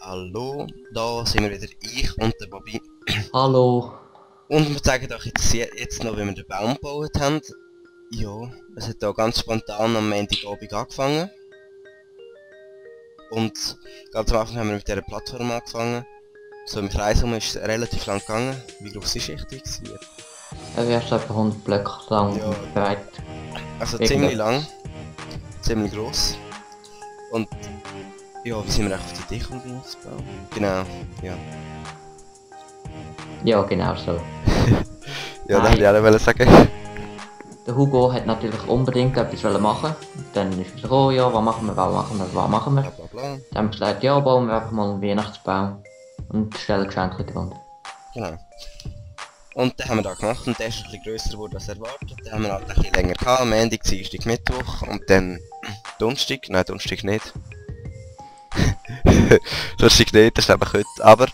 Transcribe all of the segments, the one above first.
Hallo, da sind wir wieder, ich und der Bobby. Hallo. Und wir zeigen euch jetzt noch, wie wir den Baum gebaut haben. Ja, es hat hier ganz spontan am Montagabend angefangen. Und ganz am Anfang haben wir mit dieser Plattform angefangen. So im Kreis herum ist es relativ lang gegangen. Wie groß ist richtig? Er wäre etwa 100 Blöcke lang Ja. und breit. Also Irgendwie. ziemlich lang, ziemlich gross. Und ja, wie sind wir eigentlich auf die Idee gekommen, den aufzubauen? Genau, ja. Ja, genau so. Ja, das Nein. wollte ich auch sagen. Der Hugo hat natürlich unbedingt etwas machen. Dann ist er so, ja, was machen wir? Bla bla bla. Dann haben wir gesagt, ja, bauen wir einfach mal einen Weihnachtsbaum und stellen Geschenke in die Wand. Genau. Und den haben wir da gemacht und der ist ein bisschen grösser geworden als erwartet. Den haben wir halt ein bisschen länger gehabt, Montag, Dienstag, Mittwoch und dann Donnerstag, nein Donnerstag nicht. Donnerstag nicht, das ist einfach heute, aber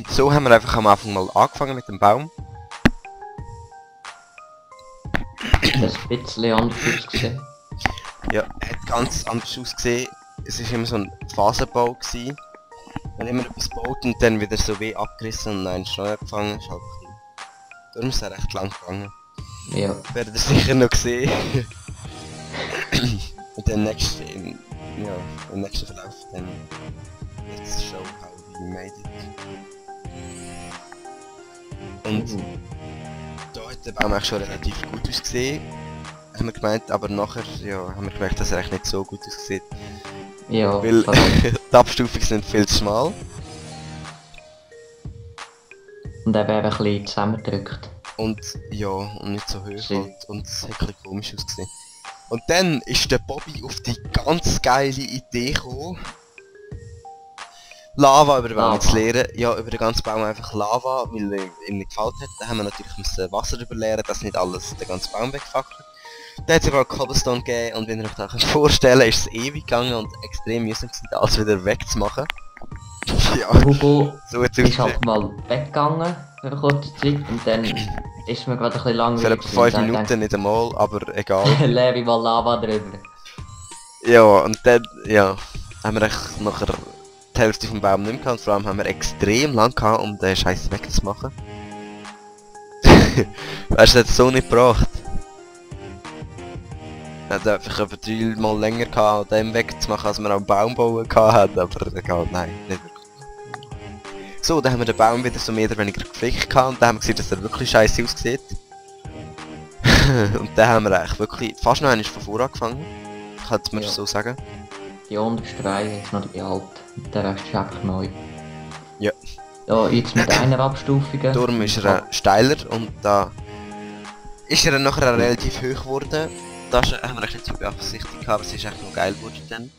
so haben wir einfach am Anfang mal angefangen mit dem Baum. Das ist ein bisschen anders ausgesehen. Ja, er hat ganz anders ausgesehen. Es war immer so ein Phasenbau gewesen. Man immer etwas baut und dann wieder so wie abgerissen und dann neu angefangen. Ist halt ein bisschen... Darum ist es recht lang gegangen. Ja. Werdet ihr sicher noch sehen. Und dann im nächsten Verlauf dann let's show how we made it. Und da hat der Baum eigentlich schon relativ gut ausgesehen, haben wir gemeint, aber nachher haben wir gemerkt, dass er eigentlich nicht so gut aussieht. Ja, Weil vor allem. die Abstufungen sind viel zu schmal. Und er wäre ein bisschen zusammengedrückt. Und ja, und nicht so hoch Schön. halt, und es hat ein bisschen komisch ausgesehen. Und dann ist der Bobby auf die ganz geile Idee gekommen, Lava über den Baum Lava. zu leeren. Ja, über den ganzen Baum einfach Lava, weil ihm nicht gefällt hat. Dann haben wir natürlich müssen Wasser drüber leeren, dass nicht alles den ganzen Baum wegfackelt. Dann hat es überall Cobblestone gegeben und wenn ihr euch das vorstellen könnt, ist es ewig gegangen und extrem mühsam gewesen, alles wieder wegzumachen. Ja, Der Hugo so hat es ist ausgesehen. halt mal weggegangen für eine kurze Zeit und dann ist mir gerade ein bisschen Für langweilig. etwa 5 Minuten nicht einmal, aber egal. Leere mal Lava drüber. Ja, und dann, haben wir echt nachher die Hälfte vom Baum nicht mehr gehabt. Vor allem haben wir extrem lang gehabt, um den Scheiß wegzumachen. Weißt du, das hat es so nicht gebracht. Er hat einfach etwa 3 Mal länger gehabt, den wegzumachen, als wir am Baum bauen hatten, aber egal, nein, nicht wirklich. So, dann haben wir den Baum wieder so mehr oder weniger gepflegt gehabt und dann haben wir gesehen, dass er wirklich scheiße aussieht. Und dann haben wir eigentlich wirklich fast noch einmal von vorne angefangen. Ich kann es mir Ja. so sagen. Die unterste Reihe ist noch die alte, und der Rest ist einfach neu. Ja. Ja, jetzt mit einer Abstufung. Darum ist er steiler und da ist er dann nachher auch relativ hoch geworden. Das haben wir echt nicht so beabsichtigt, aber es ist echt noch geil geworden dann.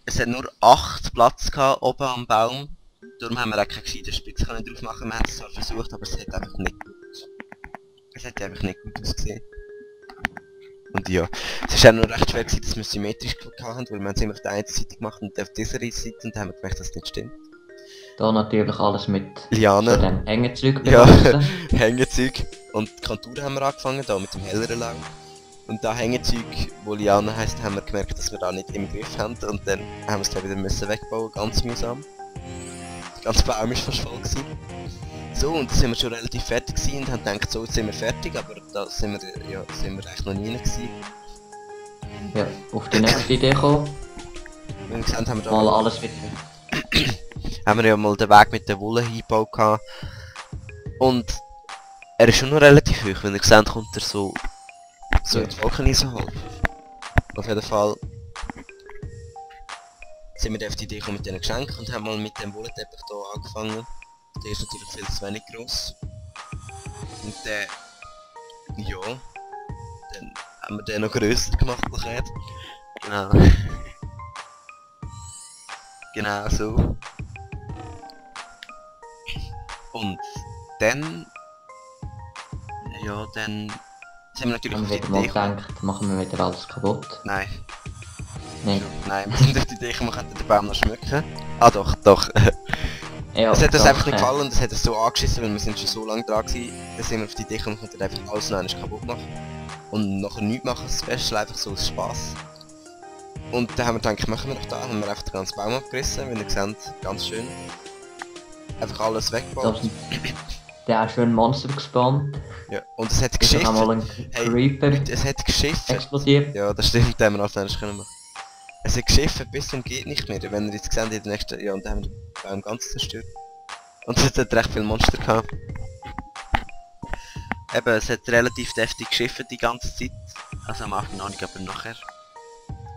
Es hat nur 8 Platz gehabt oben am Baum. Darum haben wir auch keine gescheite Spitze drauf machen. Wir haben es zwar versucht, aber es hat einfach nicht gut. Es hat einfach nicht gut ausgesehen. Und ja, es war auch noch recht schwer gewesen, dass wir es symmetrisch hatten, weil wir es immer auf der einen Seite gemacht und auf dieser Seite und dann haben wir gemerkt, dass es nicht stimmt. Da natürlich alles mit Liane. so dem engen Zeug Ja, bewachsen. Hängezeug. Und die Kontur haben wir angefangen, da mit dem helleren Lauf. Und da Hängezeug, wo Liane heisst, haben wir gemerkt, dass wir da nicht im Griff haben. Und dann haben wir es gleich wieder müssen wegbauen, ganz mühsam. Der ganze Baum ist fast voll gewesen. So, und da sind wir schon relativ fertig gewesen und haben gedacht, so, jetzt sind wir fertig, aber da sind wir echt noch nie gewesen. Ja, auf die nächste Idee kommen. Wie wir gesehen haben, wir Mal da alles wieder. haben wir ja mal den Weg mit der Wolle hingebaut gehabt. Und er ist schon noch relativ hoch, wenn ihr seht, kommt er so in die Wolken so halb. Auf jeden Fall sind wir dann auf die Idee gekommen mit diesen Geschenken und haben mal mit dem Wollenteppich hier angefangen. Der ist natürlich viel zu wenig gross. Und dann, dann haben wir den noch grösser gemacht nachher. Genau. Genau so. Und dann... Ja, dann sind wir natürlich Haben auf wir die wieder mal Idee gekommen. gedacht, machen wir wieder alles kaputt. Nein, Nein. nein, wir sind auf die Idee gekommen, wir könnten den Baum noch schmücken. Ah doch. Ja, Es hat uns doch, einfach nicht gefallen und es hat uns so angeschissen, weil wir sind schon so lange dran gewesen. Dann sind wir auf die Idee gekommen, wir könnten einfach alles noch einmal kaputt machen. Und nachher nichts machen, das Beste, einfach so aus Spass. Und dann haben wir gedacht, machen wir doch da, haben wir einfach den ganzen Baum abgerissen, wie ihr seht, ganz schön. Einfach alles weggebaut. Der hat schön Monster gespawnt. Ja, und es hat Ist doch einmal geschifft. ein Hey, Creeper es hat geschifft. explodiert. Ja, das stimmt, den haben wir alles anders können machen. Es hat geschifft bis zum geht nicht mehr, wenn ihr jetzt seht in den nächsten... Ja, und dann haben wir den Baum ganz zerstört. Und es hat recht viele Monster gehabt. Eben, es hat relativ deftig geschifft die ganze Zeit. Also am Anfang noch nicht, aber nachher.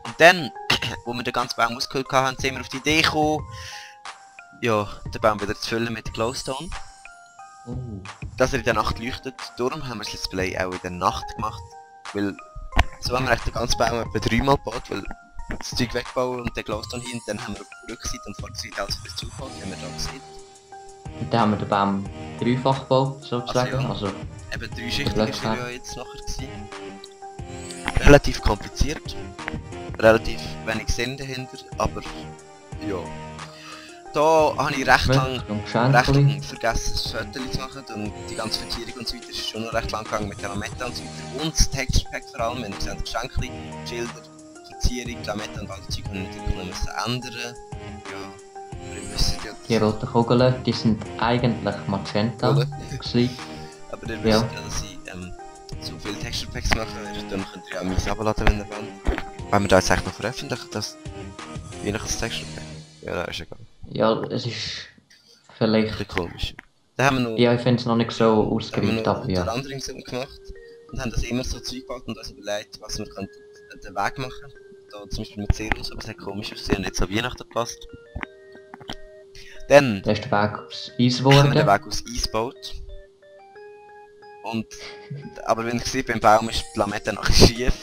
Und dann, wo wir den ganzen Baum ausgeholt haben, sind wir auf die Idee gekommen, ja, den Baum wieder zu füllen mit Glowstone. Dass er in der Nacht leuchtet. Darum haben wir das Let's Play auch in der Nacht gemacht. Weil so haben wir echt den ganzen Baum etwa 3-mal gebaut, weil das Zeug wegbauen und den Glowstone hin, dann haben wir auf der Rückseite und Vorderseite alles wieder zugebaut, wie man da sieht. Und dann haben wir den Baum dreifach gebaut, sozusagen. Also ja. Also, Eben 3 Schichten ist er ja jetzt nachher gewesen. Relativ kompliziert. Relativ wenig Sinn dahinter, aber ja. Da habe ich recht lang vergessen, das Foto zu machen und die ganze Verzierung und so weiter ist schon noch recht lang gegangen mit der Lametta und so weiter. Und das Texture Pack vor allem, wenn ihr seht, Geschenke, Schilder, Verzierung, Lametta und all die Zeug können wir natürlich noch müssen ändern. Ja, ihr wisst ja... Die roten Kugeln, die sind eigentlich Magenta gewesen. Aber ihr wisst ja, dass ich so viele Texture Packs mache, dann könnt ihr ja meins abladen, wenn ihr wollt. Wenn wir da jetzt echt noch veröffentlichen, das Weihnachts Texture Pack. Ja, nein, ist egal. Ja, es ist vielleicht... Ein bisschen komisch. Dann haben wir noch... Ja, ich finde es noch nicht so ausgereift, aber ja. Wir haben noch gemacht und haben das immer so Zeug gebaut und uns überlegt, was wir könnten den Weg machen. Da zum Beispiel mit Zeros, aber es hat komisch ausgesehen, nicht so Weihnachten gepasst. Dann... Da ist der Weg aus Eis geworden. Haben wir geworden. den Weg aus Eis gebaut. Und... Aber wenn ihr seht, beim Baum ist die Lametta noch schief.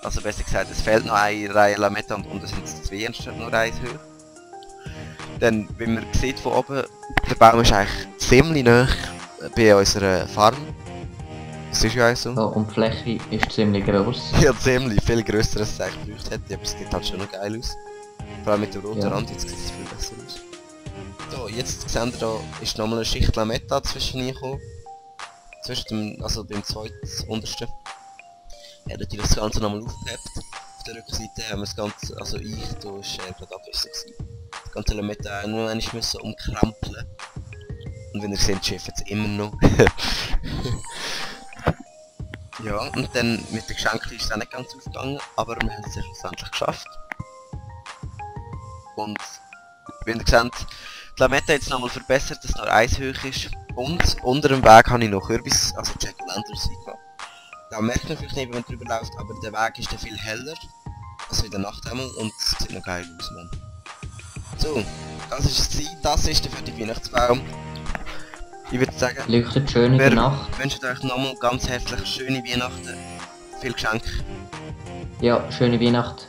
Also besser gesagt, es fehlt noch eine Reihe Lametta und unten sind es 2 anstatt nur 1 hoch. Dann, wie man sieht von oben, der Baum ist eigentlich ziemlich nah bei unserer Farm. Das ist ja auch so. Ja, und die Fläche ist ziemlich gross. Ja, ziemlich, viel grösser als es eigentlich gebraucht hätte, aber es sieht halt schon noch geil aus. Vor allem mit dem roten Rand, jetzt sieht es viel besser aus. So, jetzt seht ihr, da ist nochmal eine Schicht Lametta zwischen reingekommen. Zwischen dem, also beim zweiten untersten. Er hat natürlich das Ganze nochmal aufgehebt. Auf der Rückseite haben wir das Ganze, also ich, da war gerade abwissend gewesen. Das ganze Lametta auch nur einmal müssen umkrampeln. Und wenn ihr seht, schifft es immer noch. Ja, und dann mit den Geschenken ist es auch nicht ganz aufgegangen, aber wir haben es schlussendlich geschafft. Und wie ihr seht, die Lametta jetzt nochmal verbessert, dass noch 1 hoch ist. Und unter dem Weg habe ich noch Kürbis, also Jack-O-Lantern gemacht. Da merkt man vielleicht nicht, wenn man drüber läuft, aber der Weg ist dann viel heller. Also in der Nacht einmal und es sieht noch geil aus, Mann. So, das ist es, das ist der fertige Weihnachtsbaum. Ich würde sagen, Leuchtet schön in der Nacht. Ich wünsche euch nochmal ganz herzlich schöne Weihnachten. Viel Geschenke. Ja, schöne Weihnacht.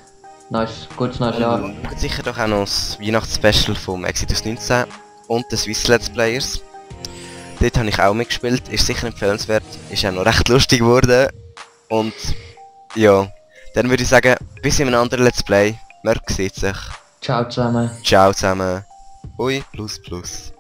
Gutes neues Jahr. Schaut sicher doch auch noch das Weihnachtsspecial vom Exodus 19 und des Swiss Let's Players. Dort habe ich auch mitgespielt, ist sicher empfehlenswert, ist auch noch recht lustig geworden. Und ja, dann würde ich sagen, bis in einem anderen Let's Play. Man sieht sich. Ciao zusammen. Ciao zusammen. Ui, plus plus.